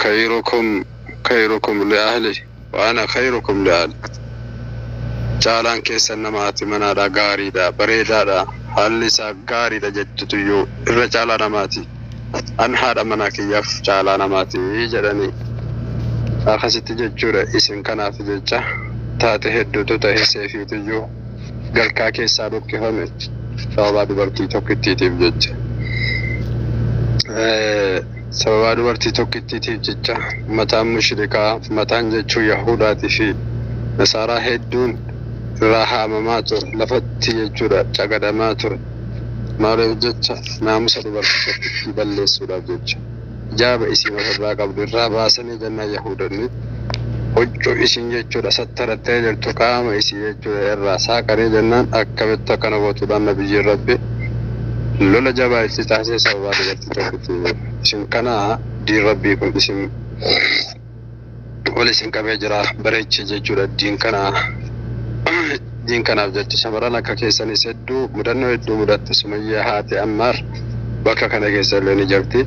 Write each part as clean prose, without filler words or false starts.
Khayrukum khayrukum li ahli wa ana khayrukum li ahli. Caalaan keessan nama haati manaadha gaariidha bareedaadha haalli isaa gaariidha jettutuyyuu irra caalaa namaati. An haadha manaa kiyyaaf caalaa namaati jedhanii akkasitti jechuudha. Isin kanaaf jecha taate hedduutu ta'e seefiituyyuu galkaa keessaa dhukkifame sababaa dubartii tokkittiitiif jecha. Sababaa dubartii tokkittiitiif jecha mataan mushrikaa mataan jechuu Yahudaatii fi Nasaaraa hedduun irraa haamamaa ture lafatti jechuudha cagadamaa ture. Maaliif jecha naamusa dubartii tokkittii balleessuudhaaf jecha. Hijaaba isiin ofirraa qabdu irraa baasanii jennaan Yahudonni huccuu isin jechuudha sattarattee jirtu qaama isii jechuudha irraa saaqanii jennaan akkamitti akkana gootuudhaan nabiyyiin rabbi lola jabaa itti taasisee sababaa dubartii tokkitti. Isin kana diin rabbii kun isin ol isin qabee jira bareeche jechuudha diin kana diin kanaaf jecha shamarran akka keessanis hedduu mudannoo hedduu mudatte. Sumayyaa haati Ammaar bakka kana keessa illee ni jirti.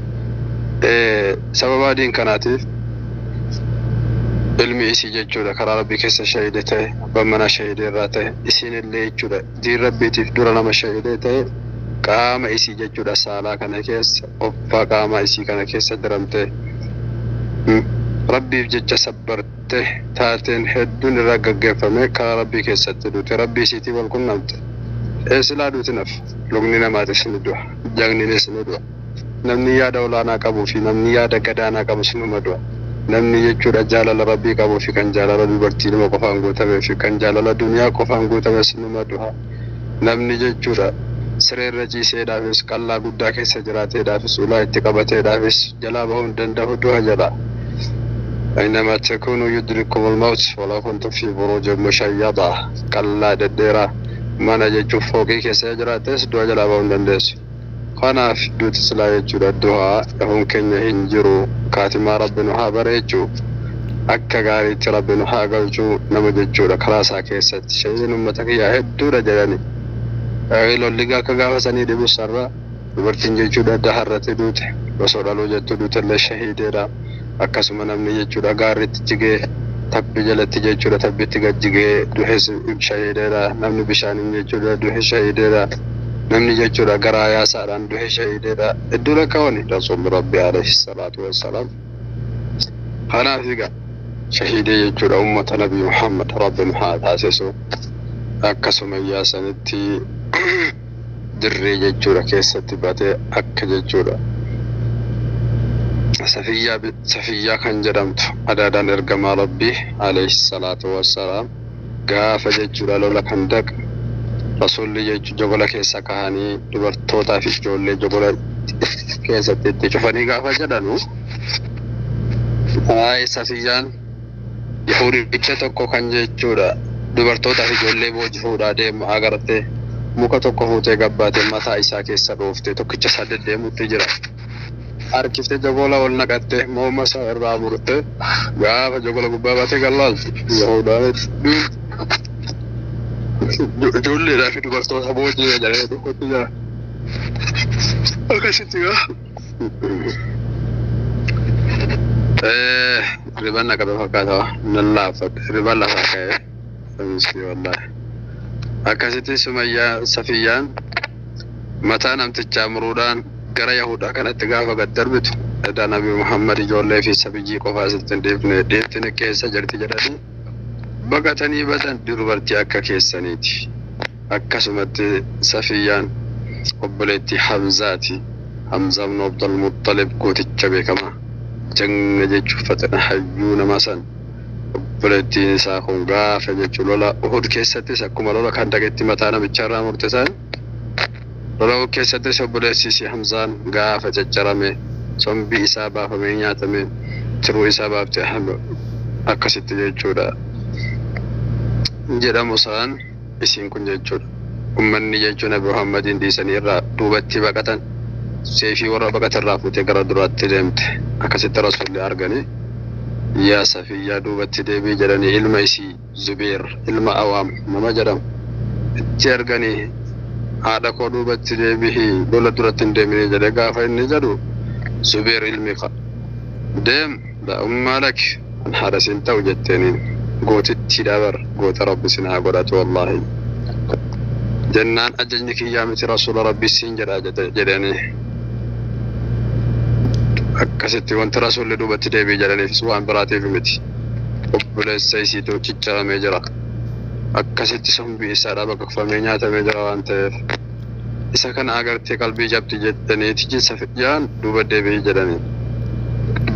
Sababaa diin kanaatiif ilmi isii jechuudha karaa rabbii keessa shahide ta'e abbaan manaa shahidee irraa ta'e isiin illee jechuudha diin rabbiitiif dura nama shahidee ta'e qaama isii jechuudha saalaa kana keessa offaa qaama isii kana keessa diramte rabbiif jecha sabbarte taateen hedduun irraa gaggeeffame karaa rabbii keessatti duute rabbii isiitii wal qunnamte. Silaa duuti naf lukni namaatis ni du'a jagninis ni du'a namni yaada olaanaa qabuu fi namni yaada gadaanaa qabus numa du'a. Namni jechuudha jaalala rabbii qabuu fi kan jaalala dubartii nama qofaan guutamee fi kan jaalala duniyaa qofaan guutames numa du'a. Namni jechuudha sireerra ciiseedhaafis qallaa guddaa keessa jiraateedhaafis ulaa itti qabateedhaafis jalaa bahuu hin danda'u du'a jedha. أينما تكونوا يدرككم الموت ولو كنتم في بروج مشيدة qallaa dhedheeraa mana jechuun fooqii keessa jiraates du'a jalaa bahuu hin dandeessu. Kanaaf duuti silaa jechuudha du'aa dhahuun keenya hin jiru kaatimaa rabbi nu haa bareechuu akka gaariitti rabbi nu haa galchuu nama jechuudha karaa isaa keessatti shahiin uummata kiyyaa hedduudha jedhani. Lolli akka gaafa sanii dhibu sarara dubartiin jechuudha daharratti duute osoo dhaluu jettu duute illee shahiideedha. Akkasuma namni jechuudha gaarritti jigee tabbi jalatti jechuudha tabbitti gad jigee duhe shahiideedha. Namni bishaaniin jechuudha duhe shahiideedha. Namni jechuudha garaa yaasaadhaan duhe shahiideedha. Hedduu lakkaawani rasuulli rabbi alayhi salaatu wassalaam. Kanaaf egaa shahiidee jechuudha uummata nabi Muhammad rabbi nu haa taasisu. Akkasuma iyyaasanitti dirree jechuudha keessatti batee akka jechuudha. Safiyyaa kan jedhamtu adaadaan ergamaa rabbii alayhi salaatu wassalaam gaafa jechuudha lola kan daqa rasuulli jechuun jogola keessa kahanii dubartootaa fi ijoollee jogola keessatti itti cufanii gaafa jedhanu Safiyyaan yahudicha tokko kan jechuudha dubartootaa fi ijoollee booji'uudhaa deemu agartee muka tokko fuutee gabbaatee mataa isaa keessa dhooftee tokkicha isaa deddeemutti jira. Harkiftee jogola ol naqattee morma isaa irraa murtee gaafa jogola gubbaa baatee gallaaltu Yahudaan ijoolleedhaa fi dubartoota booji'ee jedhee tokkotti jira. Akkasitti gaa. Riban na qabe fakkaata nan laaffadhe riban lafaa ka'ee miskii wallaahi. Akkasitti Sumayyaa Safiyyaan mataa namtichaa muruudhaan gara Yahudaa kanatti gaafa gad darbitu edaa Nabi Muhammad ijoollee fi sabiyyii qofaa asitti hin dhiifne dhiirtiin keessa jirti jedhanii baqatanii badan dubartii akka keessaniiti. Akkasumatti Safiyyaan obboleettii Hamzaati. Hamzaa ibn Abdul Muttalib gooticha beekamaa. Jagna jechuun faxina hayyuu nama san obboleettiin isaa kun gaafa jechuun lola Uhud keessattis akkuma lola kan dhaqetti mataa namichaa irraa murte san lola Uhud keessattis obboleessi isii Hamzaan gaafa caccarame sombii isaa baafamee nyaatame tiruu isaa baafte akkasitti jechuudha jedhamu san isiin kun jechuudha. Ummanni jechuun Nabi Muhammadiin dhiisanii irraa duubatti baqatan seefii warra baqatan irraa fuutee gara duraatti deemte akkasitti rasuulli arganii yaa Safiyyaa duubatti deebii jedhanii ilma isii Zubeer ilma Awaam nama jedhamu itti arganii haadha koo duubatti deebii lola duratti hin deemine jedhe gaafa inni jedhu Zubeer ilmi deem daa'ummaa laki an haadha siin ta'u jetteeniin gootittiidha bar goota rabbi sin haa godhatu wallaahi. Jennaan ajajni kiyyaa miti rasuula rabbii siin jedha jedhanii akkasitti wanti rasuulli duubatti deebii jedhaniifis waan biraatiif miti. Obboleessa isiitu cicciramee jira. Akkasitti sombii isaadhaa baqaqfamee nyaatamee jira waan ta'eef. Isa kana agartee qalbii jabdi jettaniiti jinsa fidhiyaan duuba deebii jedhanii.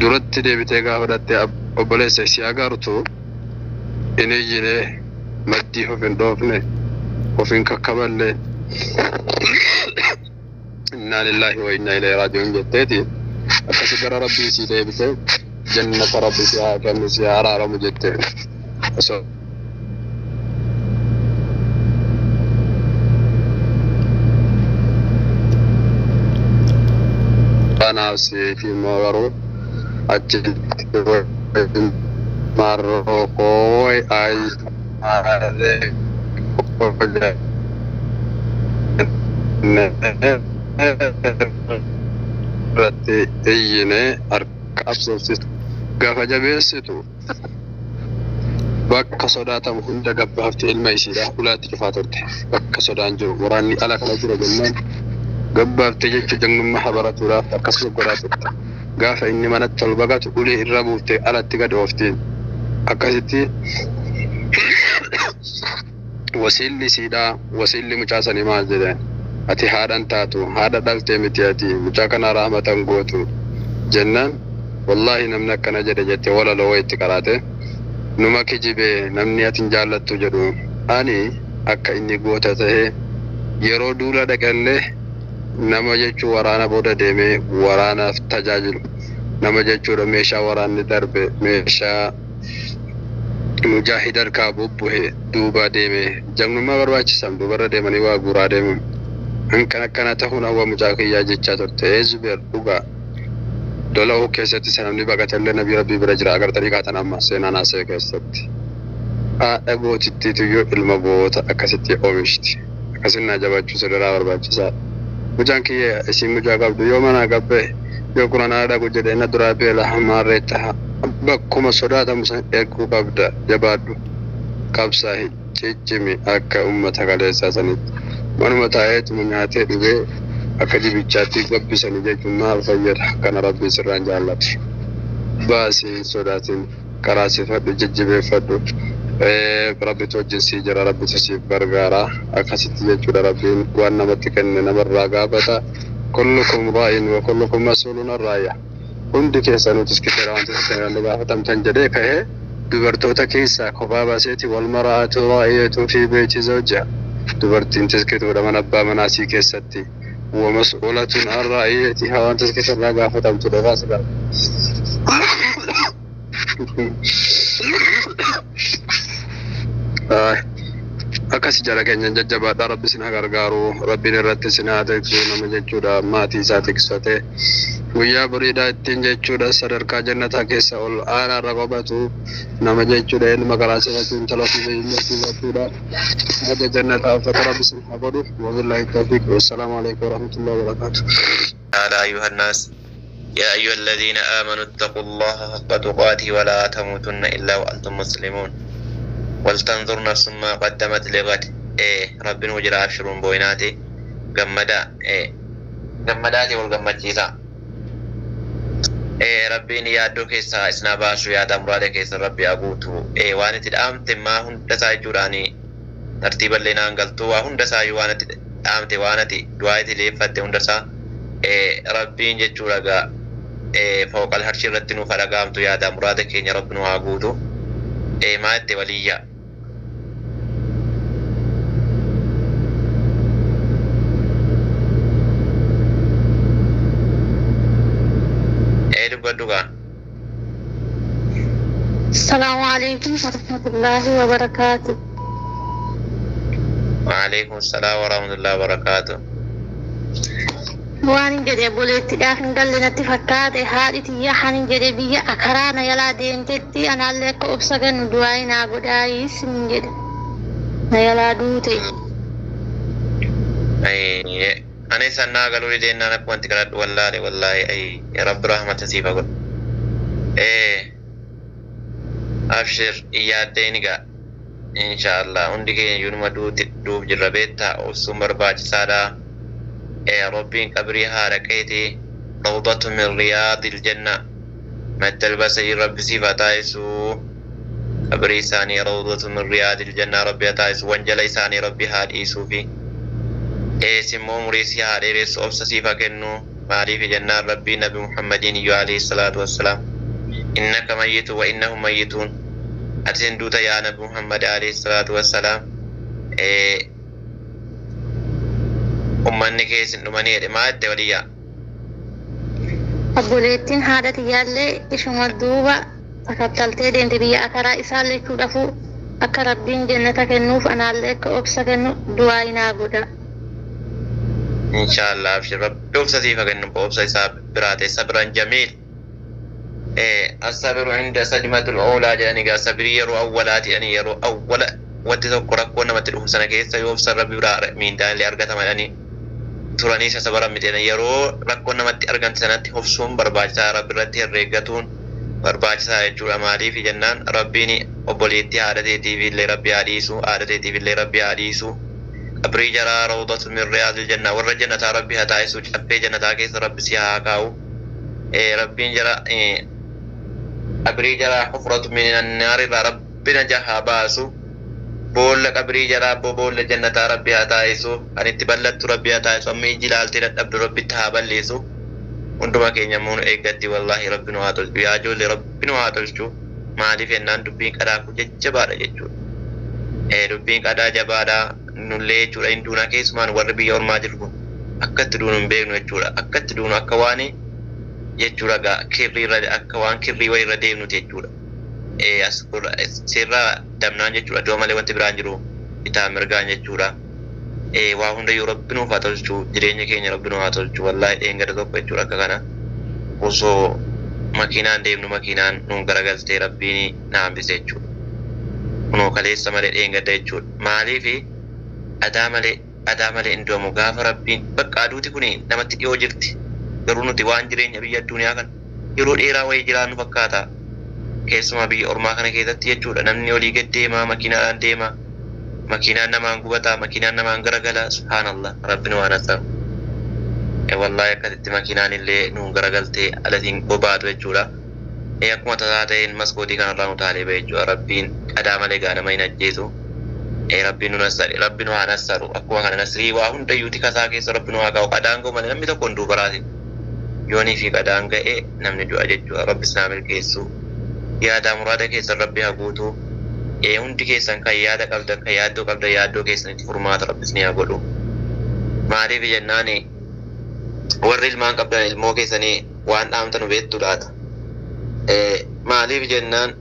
Duratti deebitee gaafa dhattee obboleessa isii agartu inni iyyinee maddii of hin dhoofne of hin kakkaballee innaa lillaahi wa innaa ilayhi raaji'uun jetteeti akkasi gara rabbii isii deebitee jannata rabbi si haa kennu si haa araaramu jette. Osoo kanaaf siif immoo garuu achitti marroo koo ay irratti iyyinee harka qabsiifsitu. Gaafa jabeessitu bakka sodaatamu hunda gabbaafte ilma isiidha ulaatti cufaa turte. Bakka sodaan jiru waraanni ala kana jira jennaan gabbaafte jecha jagnummaa habaratuudhaaf akkas godhaa turte. Gaafa inni manatti ol baqatu ulee irra buuftee alatti gad ooftiin. Akkasitti wasiilli isiidhaa wasiilli mucaa sanii maal jedhan ati haadhan taatu haadha dhaltee miti ati mucaa kana rahmatan gootu jennaan wallaahi namni akkana jedhe jette walaloo wayitti qaraate numa kijibee namni ati hin jaallattu jedhu ani akka inni goota ta'e yeroo duula dhaqallee nama jechuu waraana booda deemee waraanaaf tajaajilu nama jechuudha meeshaa waraanni darbe meeshaa mujaahid harkaa bubbuhe duuba deeme jagnummaa barbaachisan duubarra deemanii waa guuraa deemuun hankan akkana ta'uun hawwa mucaa kiyyaa jechaa turte. Ee Zubeer dhugaa lola Uhud keessatti isa namni baqatellee nabii rabbii bira jira agartanii kaatan amma seenaan haasa'e keessatti. Haadha gootittiitu iyyuu ilma goota akkasitti oomishti. Akkasin naa jabaachuu sirraa barbaachisaadha. Mucaan kiyya isiin mucaa qabdu yoo manaa qabbe yoo kun anaa dhaqu jedhe na duraa beela hamaarree taha bakkuma sodaatamu san erguu qabda jabaadhu qabsaahi ciccimi akka ummata kaleessaa sanitti. Manuma taa'eetuma nyaatee dhugee akka dibichaatti gabbisanii jechuun maal fayyada kana rabbiin sirraan jaallatu. Baasii hin sodaatin karaa sifadhu jajjabeeffadhu. Rabbitu wajjin sii jira rabbitu siif gargaara akkasitti jechuudha rabbiin waan namatti kenne namarraa gaafata. Kullukum raa'in wa kullukum mas'uulun an raa'ya. Hundi keessanuu tiskiteera wanti isin gaafatamtan jedhee ka'ee dubartoota keessaa kophaa baaseeti wal mara'atu raa'iyatun fi beeyti zawjiha. Dubartiin tiskituudha mana abbaa manaa sii keessatti. Wa mas'uulatun an raa'iyatihaa waan tiskitirraa gaafatamtudha baas Akkas jala keenya jajjabaadha rabbi sin haa gargaaru rabbiin irratti sin haa tiksu nama jechuudha maatii isaa tiksate guyyaa boriidhaa ittiin jechuudha sadarkaa jannataa keessa ol aanaa irra qobatu nama jechuudha ilma karaa sifachuu intala ofii ilma sifachuudha haja jannataa uffata rabbi sin haa godhu wabillahi tawfiiq wassalaamu alaikum warahmatullahi wabarakaatu. تعالى أيها الناس يا أيها الذين آمنوا اتقوا الله حق تقاته ولا تموتن إلا وأنتم مسلمون ولتنظر نفس ما قدمت لغد. إيه رب وجرى أبشرون بويناتي قمدا إيه قمداتي والقمدشيسا إيه ربي يادو كيسا إسنا باشو يا دمرادة كيسا ربي أقوتو إيه وانت الأمت ما هند سايجوراني ترتيبا لنا أنقلتو وهند سايو وانت الأمت وانت دعايتي ليفت هند سا إيه ربي جتشورا إيه فوق الهرش رتنو فرقامتو يا دمرادة كيني ربنا أقوتو إيه ما أنت وليا إيه dubbadhu. السلام عليكم ورحمة الله وبركاته. وعليكم السلام ورحمة الله وبركاته. Waan hin jedhe obboleettiidhaaf hin galle natti fakkaate haadhi tiyya han hin jedhe biyya akaraa na yalaa deemtetti anaallee akka obsa kennu du'aa naa godhaayis hin jedhe na yalaa duute. Ayyee. Ani sannaa galuu dideenaan akkuma itti kadhadhu wallaale wallaahi ay rabbi rahmata siif haa godhu. Abshir iyyaaddeeni gaa. Inshaallah hundi keenya iyyuu numa duuti duuf jirra beektaa obsuun barbaachisaadha. Rabbiin qabrii haadha keetii rawdatu min riyaadil janna maddal basari rabbi siif haa taasisu. Qabrii isaanii rawdatu min riyaadil janna rabbi haa taasisu. Wanjala isaanii rabbi haa dhiisuufi. Ees immoo umurii si haa dheeressu obsa siif haa kennu. Maaliif jennaan rabbii nabi Muhammadiin iyyuu alayhi salaatu wassalaam. Innaka mayyitu wa innahum mayyituun. Ati sin duuta yaa nabi Muhammad alayhi salaatu wassalaam. Ummanni kee isin dhumanii jedhe maa jette waliyyaa. Obboleettiin haadha tiyyaallee ishuma duuba takattaltee deemte biyya akaraa isaallee jechuudhaafuu akka rabbiin jannata kennuuf anaallee akka obsa kennu du'aa naa godha. Inshaallah abshir rabbi obsa siif haa kennu obsa isaa biraa ta'e sabran jamiil. Asabiru inda sadmatul oolaa jedhani gaa sabirii yeroo awwalaati jedhani yeroo awwala wanti tokko rakkoo namatti dhufu sana keessa yoo obsa rabbi biraa miindaan illee argatama jedhani turanii isa sabaran miti jedhani yeroo rakkoo namatti argamte sanatti obsuun barbaachisaa rabbi irratti herreeggatuun barbaachisaa jechuudha maaliif jennaan rabbiin obboleettii haadha teetiif illee rabbi haa dhiisu haadha teetiif illee rabbi haa dhiisu. Qabrii jaraa rawdatu min riyaadil janna warra jannataa rabbi haa taasisu caffee jannataa keessa rabbi si haa kaa'u. Rabbiin jara qabrii jaraa hufratu min annaar irraa rabbi naja haa baasu. Boolla qabrii jaraa abboo boolla jannataa rabbi haa taasisu. Kan itti bal'attu rabbi haa taasisu. Amma iji ilaaltee dadhabdu rabbitti haa balleessu. Hunduma keenya immoo nu eeggatti wallaahi rabbi nu haa tolchu. Yaa ijoollee rabbi nu haa tolchu. Maaliif jennaan dubbiin qadaa kun jajjabaadha jechuudha. Dubbiin qadaa jabaadha nullee jechuudha hin duuna keessumaan warri biyya ormaa jiru kun akka itti duunu hin beeknu jechuudha. Akka itti duunu akka waan jechuudha gaa kirrii irra akka waan kirrii wayii irra deemnuti jechuudha. As sirraa dabnaan jechuudha du'a malee wanti biraan jiru bitaa mirgaan jechuudha. Waa hundayyuu rabbi nuuf haa tolchu jireenya keenya rabbi nuuf haa tolchu wallaahi dheengada tokko jechuudha akka kana osoo makiinaan deemnu makiinaan nuun garagaltee rabbiin na hambise jechuudha. Kunoo kaleessa malee dheengadda jechuudha. Maaliifi adaa malee hin du'amu gaafa rabbiin bakka aduuti kun namatti dhiyoo jirti. Garuu nuti waan jireenya biyya addunyaa kana yeroo dheeraa wayii jiraannu fakkaata. Keessumaa biyya ormaa kana keessatti jechuudha namni olii gad deemaa makiinaadhaan deema. Makiinaan namaan gubataa makiinaan namaan garagala subhaanallah rabbi nu waan asaru. Wallaahi akkasitti makiinaan illee nuun garagaltee alatiin bobaatu jechuudha. Akkuma tasaa ta'een maskootii kanarraa utaalee ba'e jechuudha rabbiin qadaa malee gaa nama hin ajjeesu. Rabbiin nu nassare rabbi nu haa nassaru akkuma kana nasrii waa hundayyuuti kasaa keessa rabbi nu haa kaa'u qadaan ga'u malee namni tokko hin duubaraatin. Yoonii fi qadaan ga'e namni du'a jechuudha rabbi sinaa milkeessu. Yaada muraada keessan rabbi haa guutu. Hundi keessan kan yaada qabdan kan yaaddoo qabdan yaaddoo keessanitti furmaata rabbi isin haa godhu. Maaliif jennaan warri ilmaan qabdan ilmoo keessanii waan dhaamtan beektu laata. Maaliif jennaan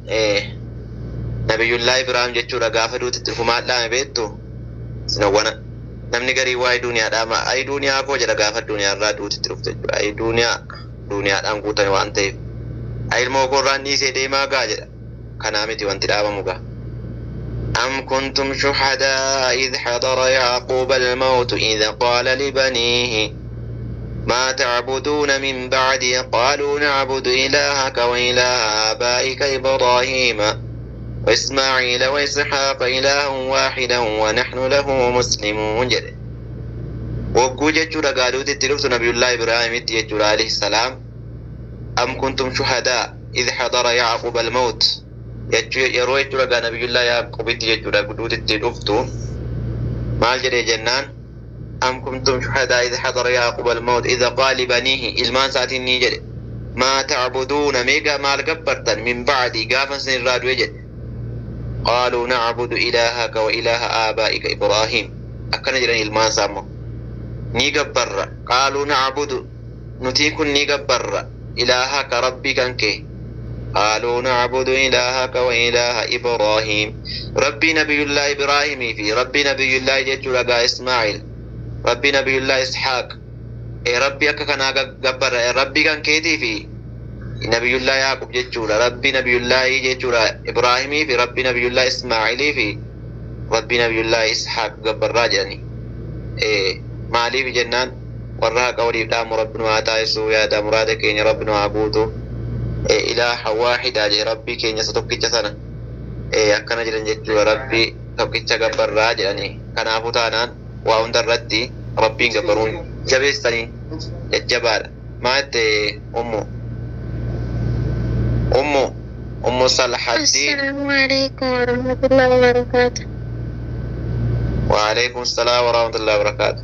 Nabiyyullaa Ibraahim jechuudha gaafa duutitti dhufu maal dhaame beektu? Sinawwana namni garii waa'ee duuniyaa dhaama ayi duuniyaa koo jedha gaafa duuniyaa irraa duutitti dhufte jechuudha ayi duuniyaa duuniyaadhaan guutame waan ta'eef ayi ilmoo koo irraan dhiisee deemaa gaa jedha kanaa miti wanti dhaabamu gaa. أم كنتم شهداء إذ حضر يعقوب الموت إذ قال لبنيه ما تعبدون من بعدي قالوا نعبد إلهك وإله آبائك إبراهيم وإسماعيل وإسحاق إلها واحدا ونحن له مسلمون jedhe. Wogguu jechuudha gaaduutti itti dhuftu nabiyullaa Ibraahimitti jechuudha alayhi salaam. أم كنتم شهداء إذ حضر يعقوب الموت yeroo jechuudha gaa nabiyullaa Yaaqubitti jechuudha guduutti dhuftu maal jedhee jennaan أم كنتم شهداء إذ حضر يعقوب الموت إذ قال لبنيه ilmaan isaatiin ni jedhe ما تعبدون meeqa maal gabbartan من بعدي gaafa isin irraa du'e jedhe قالوا نعبد إلهك وإله آبائك إبراهيم akkana jedhan ilmaan isaa immoo ni gabbarra قالوا نعبد nutii kun ni gabbarra إلهك rabbii kan kee قالوا نعبد إلهك وإله إبراهيم ربي نبي الله إبراهيم في ربي نبي الله جل إسماعيل ربي نبي الله إسحاق إيه ربي أكا كان جبر إيه ربي كان كيتي في نبي الله يعقوب جل ربي نبي الله جل إبراهيم في ربي نبي الله إسماعيل في ربي نبي الله إسحاق جبر راجعني إيه مالي في جنان Warra haqa waliif dhaamu Rabbi nu haa taasisu. Yaada muraada keenya Rabbi nu haa guutu. Ilaaha waahidaa jedhe, Rabbii keenya isa tokkicha sana akkana jedhan jechuudha. Rabbii tokkicha gabbarraa jedhanii. Kanaafuu taanaan waa hunda irratti Rabbiin gabbaruun jabeessanii jajjabaadha. Maa jette Ummu? Ummu Salhaddiin. Assalaamu alaikum warahmatullahi wabarakatuh. وعليكم السلام ورحمة الله وبركاته.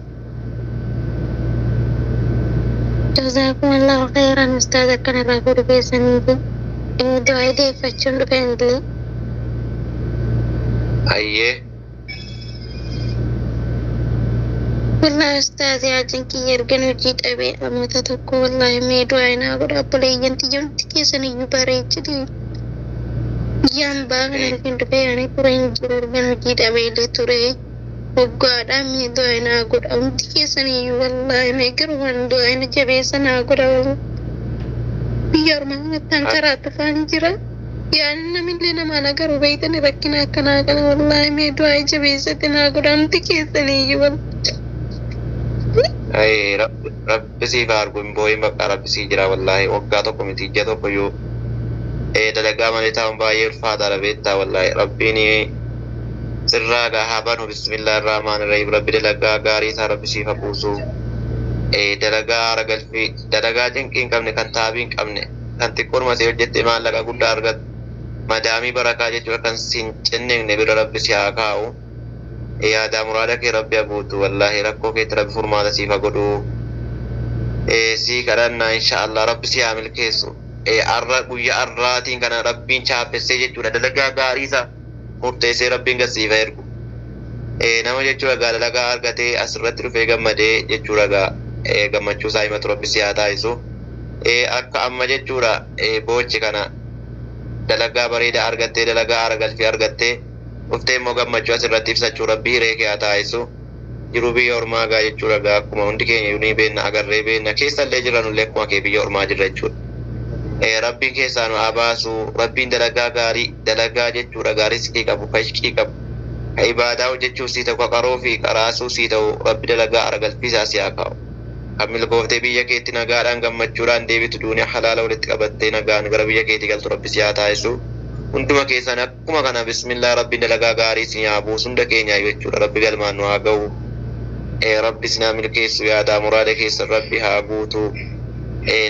جزاكم الله خيرا أستاذ kanarraa fuudhu keessaniiti. Du'aa deeffachuun dhufeen illee. Ayyee. Wallahi ustaaz, yaajin kiyya ergan hojii dhabee amoota tokko, wallahi mee du'aa naa godha, obboleeyyan xiyyoomti keessan iyyuu bareechiti. Guyyaan baa kana ergan dhufee ani ture hin jiru, ergan hojii dhabee illee ture. Waggaadhaan mee du'aa naa godha hundi keessan iyyuu, wallahi mee garuu waan du'aa na jabeessa naa godha, wallahi. Biyya ormaa kanatti an karaa dhufaan jira. Yaani namillee namaan agaruu beeytani rakkina akkanaa kana, wallahi mee du'aa jabeessatti naa godha hundi keessan iyyuu, wallahi. Ay, Rabbi siif haa argu, hin boo'in, bakka Rabbi sii jira wallaahi. Waggaa tokko miti, ija tokko iyyuu dalagaa malee taa'uun baay'ee ulfaataadha, beektaa? Wallaahi Rabbiin sirraa gaa haa banu. Bismillaahi irrahmaani irrahiim. Rabbi dalagaa gaarii isaa Rabbi siif haa buusu. Dalagaa haara galfii, dalagaa cinqii hin qabne, kan taabii hin qabne, kan xiqqoodhuma ta'e hojjettee maallaqa guddaa argattu, madaamii barakaa jechuudha, kan sin cinneegne bira Rabbi si haa kaa'u. Yaadaa muraada kee Rabbi haa guutu. Wallaahi rakkoo keetti Rabbi furmaata siif haa godhu. Sii kadhannaa, insha Allah Rabbi si haa milkeessu. Arra guyyaa arraatiin kana Rabbiin chaappessee jechuudha, dalagaa gaarii isaa murteessee Rabbiin gad siif haa ergu. Nama jechuudha gaa dalagaa argatee asirratti dhufee gammadee jechuudha, gaa gammachuu isaa himatu Rabbi si haa taasisu. Akka amma jechuudha boochi kana dalagaa bareedaa argattee, dalagaa haara galfii argattee dhuftee immoo gammachuu asirratti ibsachuu Rabbi hiree kee haa taasisu. Jiruu biyya ormaa gaa jechuudha gaa akkuma hundi keenya ni beekna, agarree beekna, keessallee jiranullee akkuma kee biyya ormaa jirra jechuudha. Rabbiin keessaa nu haa baasu. Rabbiin dalagaa gaarii, dalagaa jechuudha gaarii riskii qabu, ka ishqii qabu, ka ibaadaa hojjechuu sii ta'u, ka qaroo fi qaraasuu sii ta'u, Rabbi dalagaa haara galfiisaa si haa kaa'u. Kan milkooftee biyya keetti nagaadhaan gammachuudhaan deebitu, duuniyaa halaala walitti qabattee nagaan gara biyya keetti galtu Rabbi si haa taasisu. Hunduma keessan akkuma kana bismillah Rabbiin dalagaa gaarii isin haa buusu hunda keenya jechuudha. Rabbi galmaan nu haa ga'u. Rabbi isin haa milkeessu, yaadaa muraada keessan Rabbi haa guutu.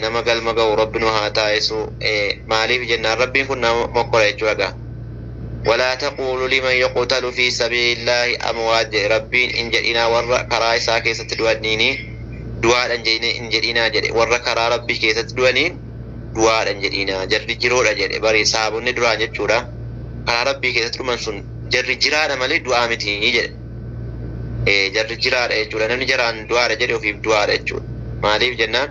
Nama galma ga'u Rabbi nu haa taasisu. Maaliif jennaan Rabbiin kun nama mokkora jechuudha gaa. ولا تقولوا لمن يقتل في سبيل الله أموات jedhe Rabbiin. Hin jedhinaa warra karaa isaa keessatti du'aniini du'aadhan hin jedhinaa jedhe. Warra karaa Rabbii keessatti du'aniin du'aadhan jedhinaa, jarri jiroodha jedhe. Bari saabonni duraan jechuudha karaa Rabbii keessatti dhuman sun jarri jiraadha malee du'aa miti jedhe. Jarri jiraadha jechuudha. Namni jaraan du'aadha jedhe ofiif du'aadha jechuudha. Maaliif jennaan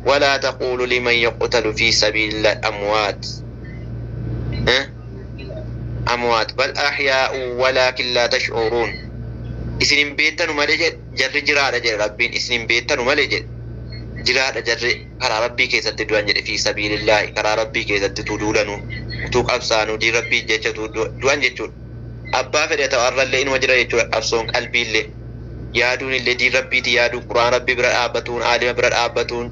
ولا تقولوا لمن يقتل في سبيل الله أموات أموات بل أحياء ولكن لا تشعرون. Isin hin beektanu malee jedhe, jarri jiraadha jedhe Rabbiin. Isin hin beektanu malee jedhe, jiraadha jarri karaa Rabbii keessatti du'an jedhe. في سبيل الله, karaa Rabbii keessatti utuu duulanu, utuu qabsaanu, diin Rabbii jecha utuu du'an jechuudha. Abbaa fedhe ta'u arrallee inuma jira jechuudha. Qabsoon qalbiillee yaaduun illee diin Rabbiiti yaaduun, Quraan Rabbii bira dhaabbatuun, aalima bira dhaabbatuun,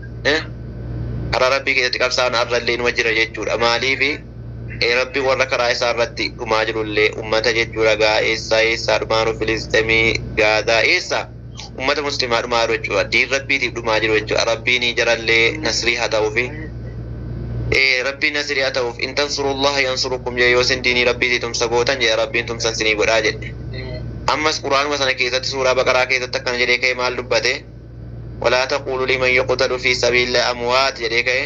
karaa Rabbii keessatti qabsaa'uun arrallee inuma jira jechuudha. Maaliifi Rabbi warra karaa isaa irratti dhumaa jirullee ummata jechuudha gaa eessaa eessaa dhumaa jiru, Filisxeemii, Gaazaa, eessaa ummata muslimaa dhumaa jiru jechuudha. Diin Rabbiitiif dhumaa jiru jechuudha. Rabbiin jarallee nasrii haa ta'uufi. Rabbiin nasrii haa ta'uuf. إن تنصروا الله ينصركم jedhe. Yoo isin diinii Rabbiitii tumsa gootan jedhe, Rabbiin tumsan sinii godhaa jedhe. Ammas Quraanuma sana keessatti, suuraa Baqaraa keessatti akkana jedhee ka'e. Maal dubbate? ولا تقولوا لمن يقتل في سبيل الله أموات jedhee ka'e.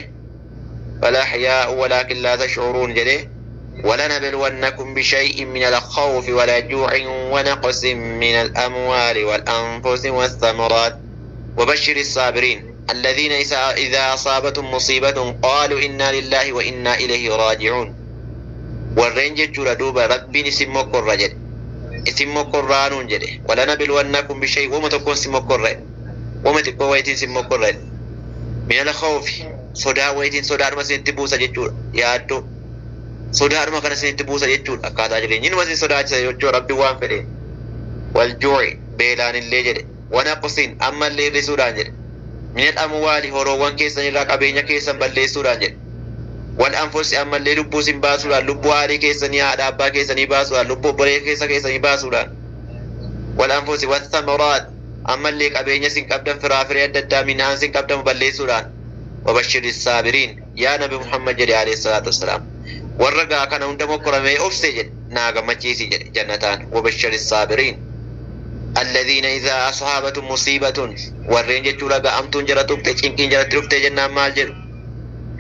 بل أحياء ولكن لا تشعرون jedhee. ولنبلونكم بشيء من الخوف والجوع ونقص من الأموال والأنفس والثمرات وبشر الصابرين الذين إذا أصابتهم مصيبة قالوا إنا لله وإنا إليه راجعون. Warreen jechuudha duuba Rabbiin isin mokkorra jedhe, isin mokkorraanuun jedhe. ولنبلونكم بشيء, wama tokkoon isin mokkorra, wama xiqqoo wayitiin isin mokkorra. من الخوف, sodaa wayitiin, sodaadhuma isinitti buusa jechuudha. Yaaddoo sodaadhuma kana isinitti buusa jechuudha. Akkaataa jireenyi inuma isin sodaachisa jechuudha Rabbi waan fedhe. والجوع, beelaan illee jedhe. ونقص, ammallee hir'isuudhaan jedhe. Minal amwaali horoowwan keessan irraa qabeenya keessan balleessuudhaan jedhe. Wal anfusi ammallee lubbuu isin baasuudhaan lubbuu haadhii keessanii haadha abbaa keessanii baasuudhaan lubbuu obbolee keessa keessanii baasuudhaan. Wal anfusi wathamaraat ammallee qabeenya isin qabdan firaafiree adda addaa midhaan isin qabdan balleessuudhaan. Wabashiri saabiriin yaa Nabi Muhammad jedhe alayhi salaatu wassalaam. Warra gaa kana hunda mokkoramee obse jedhe naa gammachiisi jedhe jannataan wabashiri saabiriin. Alladhiina idhaa asaabatum musiibatun warreen jechuudha ga'amtuun jala tuqxe cinqiin jalatti dhufte jennaan maal jedhu.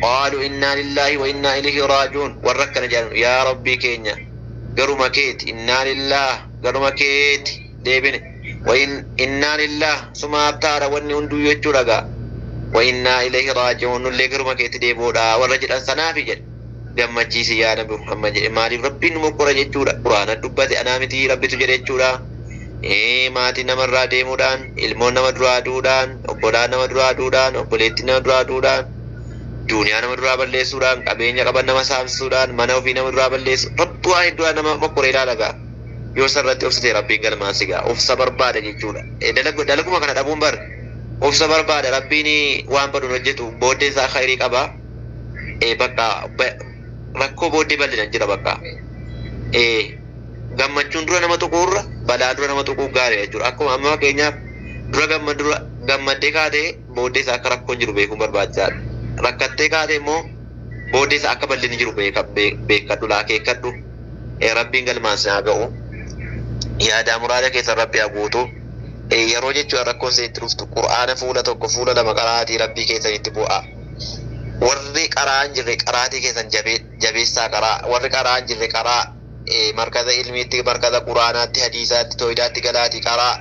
Qaaluu innaa lillaahi wa innaa ilayhi raaji'uun warra akkana jedhan yaa rabbii keenya garuma keeti innaa lillaah garuma keeti deebine wa innaa lillaah sumaaf taara wanni hunduu jechuudha gaa wa innaa ilayhi raaji'uun nullee garuma keeti deebi'uudha warra jedhan sanaafi jedhe gammachiisi yaa Nabi Muhammad jedhe maaliif rabbiin nu mokkora jechuudha quraana dubbate anaa miti rabbitu jedhe jechuudha. Maatii namarraa deemuudhaan ilmoon nama duraa duudhaan obbolaan nama duraa duudhaan obboleettiin nama duraa duudhaan duuniyaa nama duraa balleessuudhaan qabeenya qaban nama saamsisuudhaan mana ofii nama duraa balleessu rabbi waa hedduudhaan nama mokkoree ilaala gaa yoo sarratti obsite rabbiin galmaan si gaa obsa barbaada jechuudha. Dalaguma kana dhabuun bar obsa barbaada rabbiin waan baduun hojjetu booddee isaa khayrii qaba. Bakka rakkoo booddee bal'inan jira bakka. Gammachuun dura nama tuquurra balaa dura nama tuquu gaarii jechuudha. Akkuma amma fakkeenyaaf dura gammaddee kaatee booddee isaa akka rakkoon jiru beekuun barbaachisaadha. Rakkattee kaatee immoo booddee isaa akka bal'inni jiru beekadhu laakeekkadhu. Rabbiin galmaan si haa ga'u. Yaada muraada keessan rabbi haa guutu. Yeroo jechuudha rakkoon isinitti dhuftu qura'aana fuula tokko fuula lama qaraatii rabbii keessanitti bu'a. Warri qaraa hin jirre qaraatii keessan jabeessaa qaraa. Warri qaraa hin jirre qaraa markaza ilmiitti, markaza quraanaatti, hadiisaatti, tooyidaatti galaatii qaraa.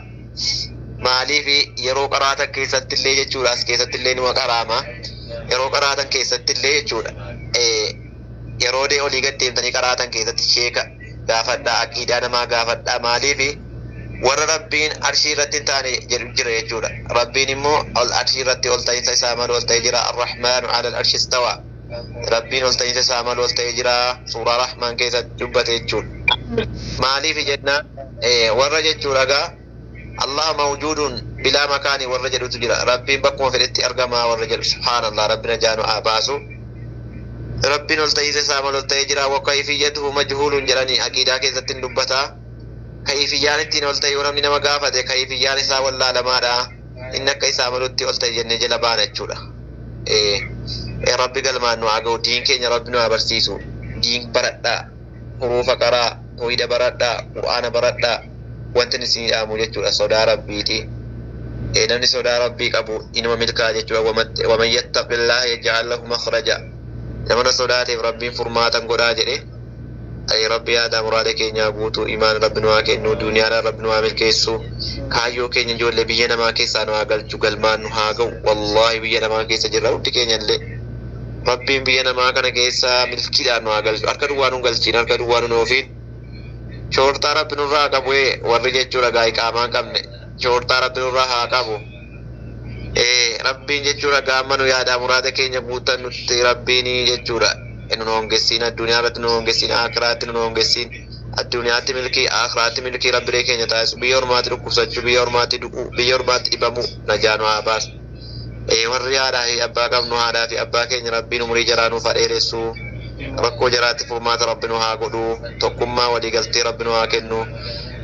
Maaliif yeroo qaraatan keessatti illee jechuudha as keessatti illee numa qaraama. Yeroo qaraatan keessatti illee jechuudha. Yeroo dee olii gad deemtanii qaraatan keessatti sheeka gaafadhaa, aqiidaa namaa gaafadhaa. Maaliif warra rabbiin arshii irratti hin taane jedhu jira jechuudha. Rabbiin immoo ol arshii irratti ol ta'iinsa isaa malu ol ta'ee jira. Arrahmaanu ala arshi istawa. Rabbiin ol ta'iinsa isaa malu ol ta'ee jira. Suuraa Rahmaan keessatti dubbate jechuudha. Maaliif jennaan warra jechuudha gaa Allah mawjuudun bilaa makaanii warra jedhutu jira. Rabbiin bakkuma fedhetti argamaa warra jedhu subhaanallah rabbi najaa nu haa baasu. Rabbiin ol ta'iinsa isaa malu ol ta'ee jira. Wa kayfiyyatuhu majhuulun jedhanii aqiidaa keessatti hin dubbataa. Kayfiyyaan ittiin ol ta'e yoo namni nama gaafate kayfiyyaan isaa wallaalamaadha. Inni akka isaa malutti ol ta'e jennee jala baana jechuudha. Rabbi galmaan nu haa ga'u. Diin keenya rabbi nu haa barsiisu. Diin baradhaa. Huruufa qaraa. Tooyida baradhaa. Qur'aana baradhaa. Wanti inni isinii dhaamu jechuudha sodaa rabbiiti. Namni sodaa rabbii qabu inuma milkaa jechuudha. Waman yattaqillaha yaj'al lahu makhraja. Nama sodaateef rabbiin furmaatan godhaa jedhe. Rabbi yaada muraada keenyaa guutuu imaan rabbi nu haa kennu duniyaadhaan rabbi nu haa milkeessu kaayyoo keenya ijoollee biyya namaa keessaa nu haa galchu galmaan nu haa ga'u wallaahi biyya namaa keessa jirra hundi keenya illee rabbiin biyya namaa kana keessa milkiidhaan nu haa galchu harka duwwaa nu galchiin harka duwwaa nu oofiin shoortaa rabbi nurraa qabu warri jechuudha gaa iqaamaa hin qabne shoortaa rabbi nurraa haa qabu. Rabbiin jechuudha gaama nu yaada muraada keenya guutan nutti rabbiin jechuudha. Nu hongessiin addunyaa irratti nu hongessiin akiraatti nu hongessiin addunyaatti milkii akiraatti milkii rabbilee keenya taasisu biyya ormaatti dhukkubsachuu biyya ormaatti du'uu biyya ormaatti dhibamuu najaa nu haa baasu. Warri haadhaa fi abbaa qabnu haadhaa fi abbaa keenya rabbiin umurii jaraa nuuf haa dheeressu rakkoo jaraatti furmaata rabbi nu haa godhu tokkummaa waliigaltee rabbi nu haa kennu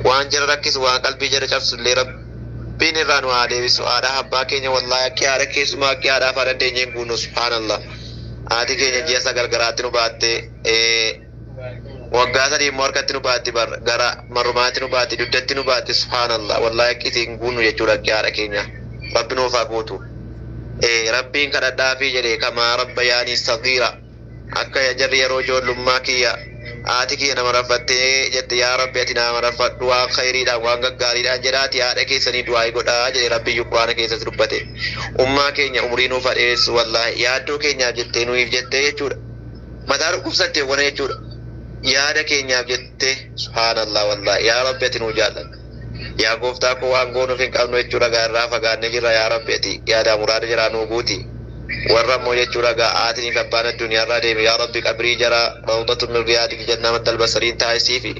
waan jara rakkisu waan qalbii jara cabsu illee rabbiin irraa nu haa deebisu haadhaa abbaa keenya wallaahi akki haadha keessumaa akki haadhaaf haadha dandeenyeen guunnu subhaanallah. Haati keenya ji'a sagal garaatti nu baatte waggaa sadii immoo harkatti nu baatti gara marumaatti nu baatti dugdatti nu baatti subhaanallah wallaahi akki isiin guunnu jechuudha akki haadha keenya rabbi nuuf haa guutu. Rabbiin kadhadhaafii jedhe kamaa rabbayaanii sagiira akka jarri yeroo ijoollummaa kiyya haati kiyya nama raffattee jette yaa rabbi ati nama raffadhu waan khayriidhaan waan gaggaariidhaan jedhaati haadha keessanii du'aa godhaa jedhe rabbiyyuu quraana keessatti dubbate. Ummaa keenya umurii nuuf haa dheeressu wallaahi yaaddoo keenyaaf jettee nuyiif jettee jechuudha. Mataa dhukkubsattee wana jechuudha. Yaada keenyaaf jettee subhaanallah wallaahi yaa rabbi ati nuu jaalladha. Yaa gooftaa koo waan goonuuf hin qabnu jechuudha gaarraa fagaannee jirra yaa rabbi ati yaada muraada jiraa nuu guuti. Warra immoo jechuudha gaa haatiniif abbaan addunyaarraa deeme yaa rabbi qabrii jara rawdatu min riyaadil jannaa maddal basariin taasisiifi.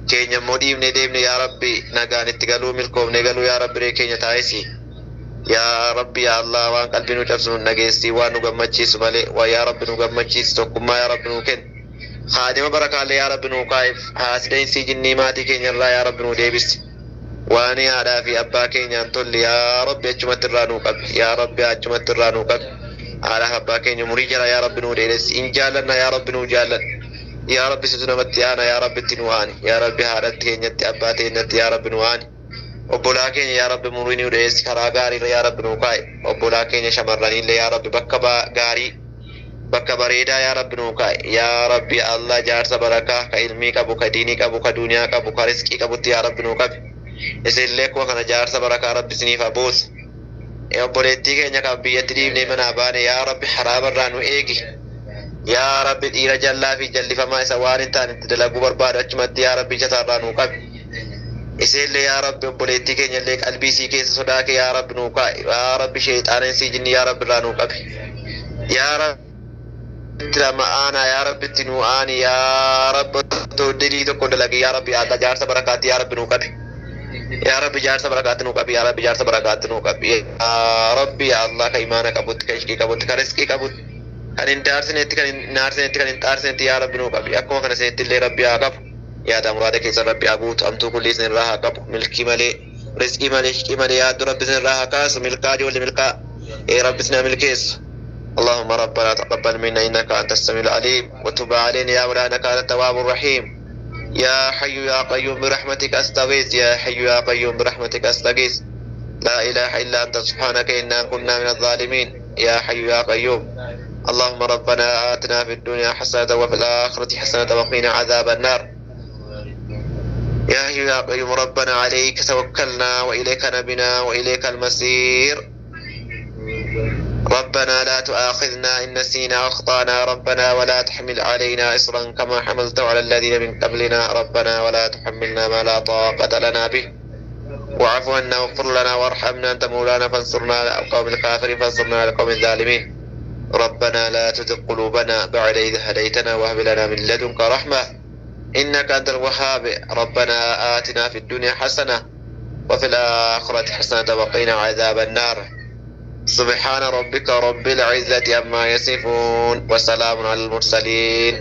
Keenya immoo dhiibnee deemne yaa rabbi nagaan itti galuu milkoomnee galuu yaa rabbi ree keenya taasisi. Yaa Rabbi yaa Allah waan qalbii nu cabsu nu dhageessi waan nu gammachiisu malee waa yaa Rabbi nu gammachiisi tokkummaa yaa Rabbi nu kenni. Haadima barakaalee yaa Rabbi nu kaa'if haasideensi jinnii maatii keenyarraa yaa Rabbi nu deebisi. Waan haadhaa fi abbaa keenyaan tolle yaa Rabbi achumatti irraa nuu qabi yaa Rabbi achumatti irraa nuu qabi. Haadhaa fi abbaa keenya umurii jala yaa Rabbi nuu dheeressi in jaallanna yaa Rabbi nuu jaalladha. Yaa Rabbi situ namatti aana yaa Rabbi itti nu aani yaa Rabbi haadhatti keenyatti abbaa teenyatti yaa Rabbi nu aani. Obbolaa keenya yaa Rabbi umurii nuu dheeressi karaa gaariirra yaa Rabbi nuu kaa'i. Obbolaa keenya shamarraniillee yaa Rabbi bakka gaarii bakka bareedaa yaa Rabbi nuu kaa'i. Yaa Rabbi Allah jaarsa barakaa ka ilmii qabu ka diinii qabu ka duniyaa qabu ka riskii qabutti yaa Rabbi nuu qabi. Isinillee akkuma kana jaarsa barakaa Rabbi isiniif haa buusu. Obboleettii keenya kan biyyatti dhiibnee manaa baane yaa Rabbi haraamarraa nu eegi. Yaa Rabbi dhiira jallaa fi jallifamaa isa waan hin taane itti dalaguu barbaadu achumatti yaa Rabbi ija nuu qabi. Isinillee yaa Rabbi obboleettii keenya illee qalbii isii keessa sodaa kee yaa Rabbi nuu kaa'i. Yaa Rabbi sheexaana isii jinni yaa Rabbi irraa nuu qabi. Yaa Rabbi lama aanaa yaa Rabbi itti nuu aani yaa Rabbi otoo dilii tokko dalagi yaa Rabbi Allah jaarsa barakaatti yaa Rabbi nuu qabi. Yaa Rabbi jaarsa barakaatti nuu qabi yaa Rabbi jaarsa barakaatti nuu qabi. Yaa Rabbi yaa Allah ka imaana qabutti ka ishqii qabutti ka riskii qabutti kan hin daarsinetti kan hin naarsinetti kan hin xaarsinetti yaa Rabbi nuu qabi. Akkuma kana isinitti illee Rabbi haa qabu. Yaada muraada keessan Rabbi haa guutu amtuu kulli isin irraa haa qabu milkii malee riskii malee ishqii malee yaaddu Rabbi isin irraa haa kaasu milkaa ijoollee milkaa ee Rabbi isin haa milkeessu. اللهم ربنا تقبل منا انك انت السميع العليم وتب علينا يا مولانا انك انت التواب الرحيم. يا حي يا قيوم برحمتك استغيث يا حي يا قيوم برحمتك استغيث. لا اله الا انت سبحانك انا كنا من الظالمين يا حي يا قيوم. اللهم ربنا آتنا في الدنيا حسنة وفي الآخرة حسنة وقنا عذاب النار. يا حي يا قيوم ربنا عليك توكلنا وإليك نبنا وإليك المصير. ربنا لا تؤاخذنا إن نسينا أخطأنا ربنا ولا تحمل علينا إصرا كما حملته على الذين من قبلنا ربنا ولا تحملنا ما لا طاقة لنا به واعف عنا واغفر لنا وارحمنا أنت مولانا فانصرنا على القوم الكافرين فانصرنا على القوم الظالمين. ربنا لا تزغ قلوبنا بعد إذ هديتنا وهب لنا من لدنك رحمة إنك أنت الوهاب. ربنا آتنا في الدنيا حسنة وفي الآخرة حسنة وقنا عذاب النار. سبحان ربك رب العزة عما يصفون وسلام على المرسلين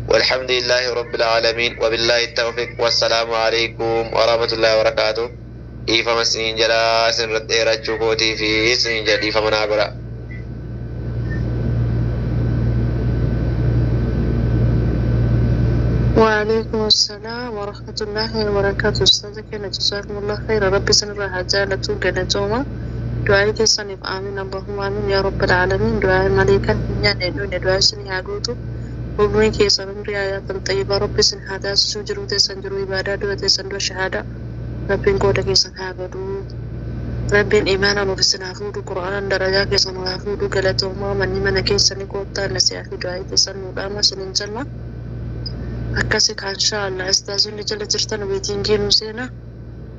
والحمد لله رب العالمين وبالله التوفيق والسلام عليكم ورحمة الله وبركاته. إيفا مسنين جلا سنرد إيراتشو كوتي في سنين جل إيفا منابرا. وعليكم السلام ورحمة الله وبركاته. أستاذك جزاكم الله خير. ربي سنرى حجالة جنتوما دعائي كيسانيف آمين اللهم آمين يا رب العالمين. دعاء مليكا يعني دون دعاء سني هاجوتو وبوين كيسان عمري آيات طيبة. ربي سن هذا سجرو تسنجرو عبادة دعاء تسندو شهادة ربي قودة كيسان هاجوتو ربي إيمانا وفسن هاجوتو قرآن درجة كيسان هاجوتو جلتوما مني من كيسان كوتا نسيا في دعاء تسن ودama سنين جنة akkasi kan inshallah ustaazonni jala jirtan weetingii nu seenaa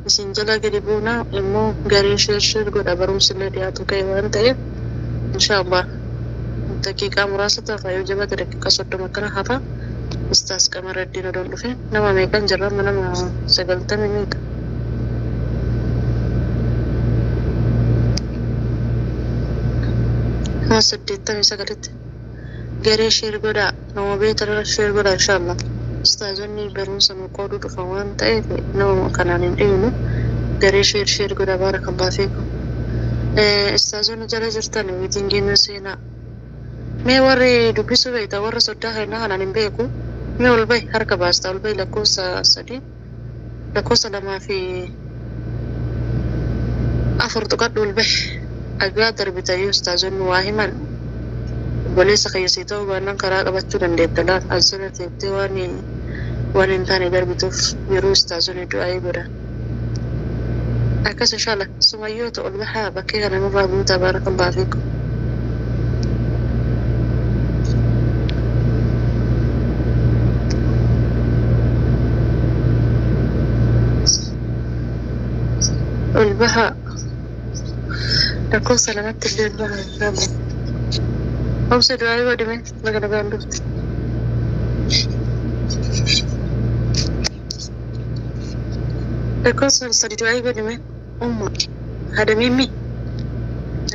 isin jala gadi buunaa immoo garee sheer godha barumsillee dhiyaatu ka'e waan ta'eef inshallah daqiiqaa muraasa tafa yoo jabate daqiiqaa 30 kana hafa. Ustaaz Qamaraddiin odoon dhufe nama meeqan jirra? Nama 90 meeqa? Nama 89tti garee sheer godhaa nama beektan sheer godhaa inshallah. Ustaazonni barumsa nu qooduu dhufan waan ta'eef nama kanaan hin dhiibnu garee sheer godhaa baarakallahu fiikum. Ustaazonni jala jirtan weetingii nu seenaa. Mee warri dubbisuu beektan warra soddaa kennaa kanaan hin beeku mee ol bahi harka baasta ol bahi lakkoofsa 3 lakkoofsa 2 fi 4 tuqadhu ol bahi agaa darbitayyuu ustaazonni waa himan obboleessa keessa ta'uu baannaan karaa qabachuu dandeetta laata asirra teettee waan hin taane darbituuf yeroo ustaazonni du'aa godhan. Akkas inshallah sumayyoota ol bahaa bakkee kana nurraa guutaa baarakallahu fiikum. Ol bahaa lakkoofsa 2tti illee ol bahaa inshallah. Obsa du'aa godhime laga nagaan dhufte. Lakkoofsa 3 du'aa godhime umma haadha mimmi.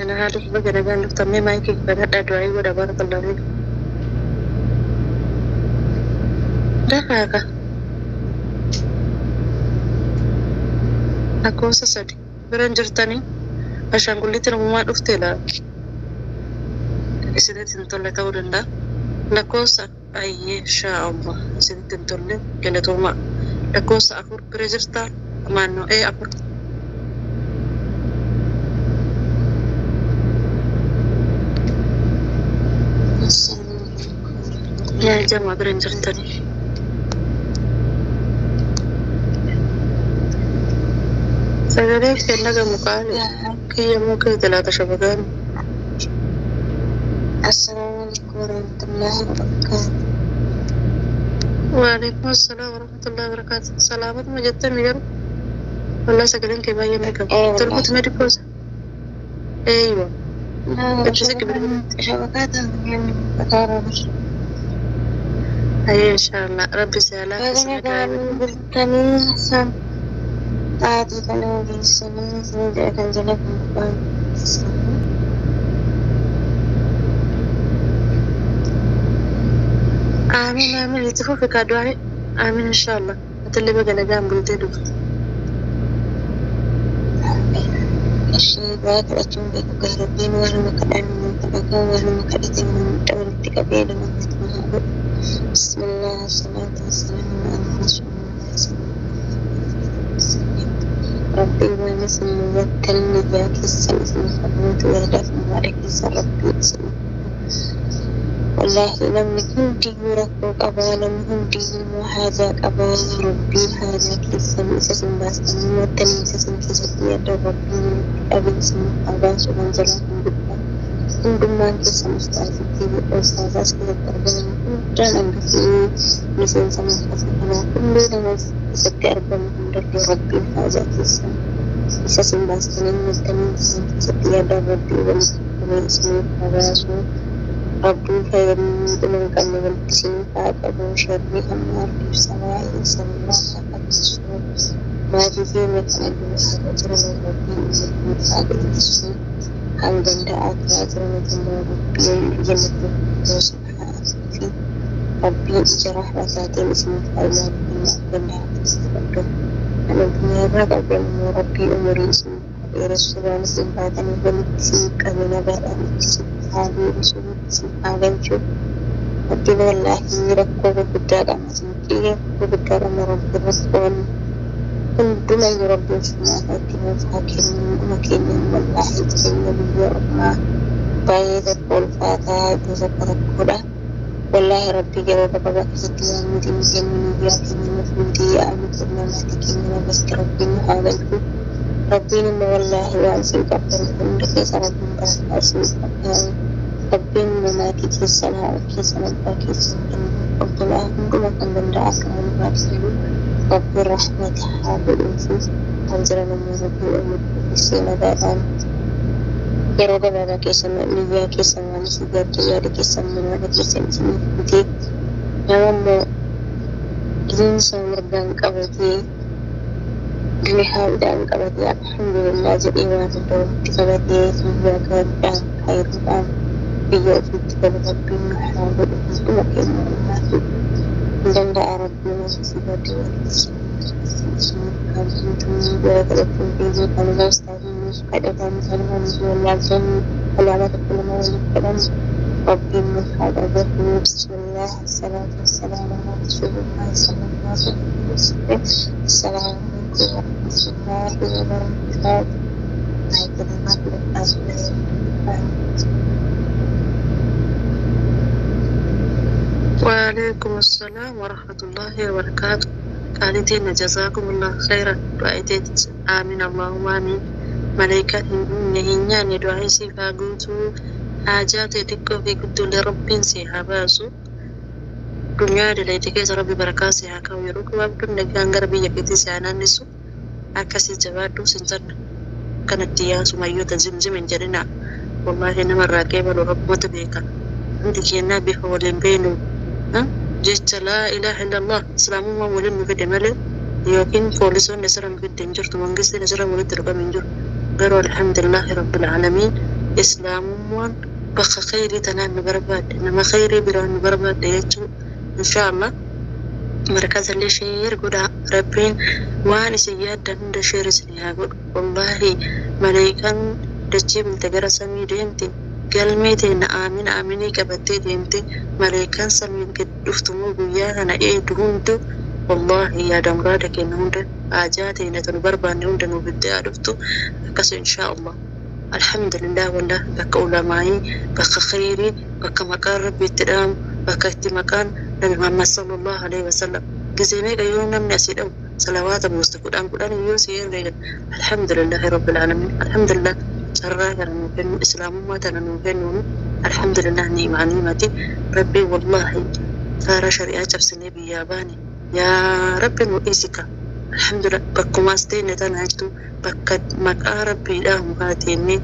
Ana haadha baga nagaan dhuftamee maayikii banadhaa du'aayii godha baarakallahu fiik. Dafaaqa lakkoofsa 3 bira hin jirtanii ashaangulliitiin uumamaa dhufte laa isinitti hin tolle ta'uu danda'a. Lakkoofsa ayyee inshaa Allah isinitti hin tolle galatoomaa. Lakkoofsa 4 bira jirtaa maannoo ee 4. Yaa jamaa bira hin jirtanii. Sagalee kee dhagamu qaali. Kiyya moo keeti laata shabakaan? Assalamu alaikum warahmatullahi wabarakatuh. Waalaikum assalam warahmatullahi wabarakatuh. Salaamatuma jettanii garuu wallahi sagaleen kee baay'ee nagama. Eh, wallahi. Tolbuuti medikoosa. Eeywa. Itti siqi bilbila. Shabakaa ta'an bakaara bir. Hayyee inshaallah. Rabbi si haa Baga laaffisu nagaan nagaa. bultanii san xaaxii kana geessanii isin jedha kan jala gubbaan. Amiin amiin itti fufi kaa du'aa. Amiin inshaallah. Atillee baga nagaan bultee dhufte. Ishee du'aa kadhachuun beeku gaa Rabbiin waanuma kadhannu kadhatan waanuma kadhatan hunda walitti qabee namatti haa godhu. Bismillah, salaatu wassalamu ala rasuulillah sallallahu alaihi wasallam. Rabbiin waan isin niyattan niyyaa keessan isin haguutu yaadaaf muraada keessan Rabbiin isin Wallaahi namni hundiyyuu rakkoo qabaa namni hundiyyuu immoo haajaa qabaa Rabbiin haajaa keessan isa isin baastanii nyattanii isa isin keessatti yaaddan Rabbiin walitti qabee isin haa baasu kan jalaa kan gubbaa hundummaan keessan ustaazitti ustaazaas keessatti argaman hundaan hangafii miseensa markasa kanaa hundee nama keessatti argamu hundallee Rabbiin haajaa keessan isa isin baastanii nyattanii isa isin keessatti yaaddan Rabbiin walitti qabee isiniif haa baasu. Rabbiin fayyadamuu dhuma hin qabne walitti isiniif haa qabu. Sharrii hamma ardiif samaa isinirraa haa fageessu. Maatii keenya kan addunyaa jiran Rabbiin umurii haa dheeressu. Hanga danda'aa jiran immoo Rabbiin jannatti firdawsiin haa afuufi. Rabbiin ija rahmataatiin isiniif haa ilaalu kan danda'aa qabdu. Kan addunyaa irraa qabdan immoo Rabbiin umurii isiniif haa dheeressu. Waan isin baataniif walitti isin qabe nagaadhaan itti isin haa deebisu isin haa galchu. Rabbiin wallaahi rakkoo gurguddaa qabna cinqii gurguddaa qabna Rabbiin rakkoon hundumayyuu Rabbiin furmaata itti nuuf haa kennu hunduma keenyaan wallaahi jireenya biyya ormaa baay'ee tokko ulfaataa iddoo tokko rakkoodha. Wallaahi Rabbii yeroo gabaabaa keessatti waan nuti hin kennu niyyaa keenya nuuf guutee yaa'anii kenna maatii keenya nagatti Rabbiin nu haa galchu. Rabbiin immoo wallaahi waan isin qabdan hunda keessa Rabbiin barakaa isin qaba. Rabbiin immoo maatii keessan haadha keessan abbaa keessan kan obbolaa hunduma kan danda'a akka hundumaa kennu Rabbiin rahmata haa godhuufi kan jiran immoo Rabbiin umurii ishee nagaadhaan yeroo gabaabaa keessa niyyaa keessan waan isin yaadde yaada keessan muraada keessan isiniif guutee nama immoo diinsa mirgaan qabatee duniyaadhaan qabatee alhamdulillah jedhee waan hunda walitti qabatee biyya gaariidhaan khayriidhaan biyya ofiitti galu Rabbiin nu haa godhu hunduma keenya wallaahi hin danda'a Rabbiin waan isin yaadde yaada keessan isiniif haa guutuu gara kadhachuun beekuu kan ustaaziin nuuf kadhatan kan nuti wallaaltanii alaabaa tokko lama waliif kadhan Rabbiin nuuf haa dhagahu. Bismillah, salaatu wassalamu ala rasuulillah sallallahu alaihi wasallam. Assalaamu alaikum warahmatullahi wabarakatuh. وعليكم السلام ورحمة الله وبركاته. قالتين جزاكم الله خيرا دعاء آمين اللهم آمين. ملائكة هنيان دعاء سيفا قوتو حاجات تكو في قدو لرب سيها باسو دنيا دليتي كيس ربي بركة سيها كو يروك وابدو نجان غربي يكتي سيانا نسو أكاسي جوادو سنزن كانت يا سميوتا زمزم جرنا والله نمر راكبة رب متبيكا عندك يا نبي هو بينه jecha laa ilaaha illallah islaamummaan waliin nu fide malee yookiin poolisoonni asirra nu fidde hin jirtu mangistiin asirra walitti dhufame hin jiru garuu alhamdulillahi rabbil aalamiin Islaamummaan bakka khayrii tanaan nu barbaadde, nama khayrii biraan nu barbaadde jechuu. Inshaallah markaza illee share godhaa. Rabbiin waan isin yaaddan hunda share isin haa godhu. Wallaahi maleekaan dachii bulte gara samii deemte, galmee teenna aamin aaminii qabattee deemte. Maleekaan samiin gad dhuftu immoo guyyaa kana eegdu hundu wallaahi yaada muraada kenna hunda, haajaa teenya nu barbaanne hunda nu bittee haa dhuftu akkas inshaa Allah. Alhamdulillah, wallah bakka ulamaayii, bakka khayrii, bakka maqaan Rabbi itti dhaamu, bakka itti maqaan Nabi Muhammad sallallahu alaihi wasallam gisee meeqa yoo namni asii dhawu salawaata buuste, 10 10 yoo si herreegan. Alhamdulillahi rabbil alamin, alhamdulillah. Carraa kana nuu kennu, islaamummaa tana nuu kennuun alhamdulillah, ni'imaa ni'imati Rabbii. Wallahi faara shari'aa cabsinee biyyaa baane, yaa Rabbi nu dhiisika. Alhamdulillah, bakkumaas teenne tana jirtu, bakka maqaa Rabbii dhaamu kana teennee.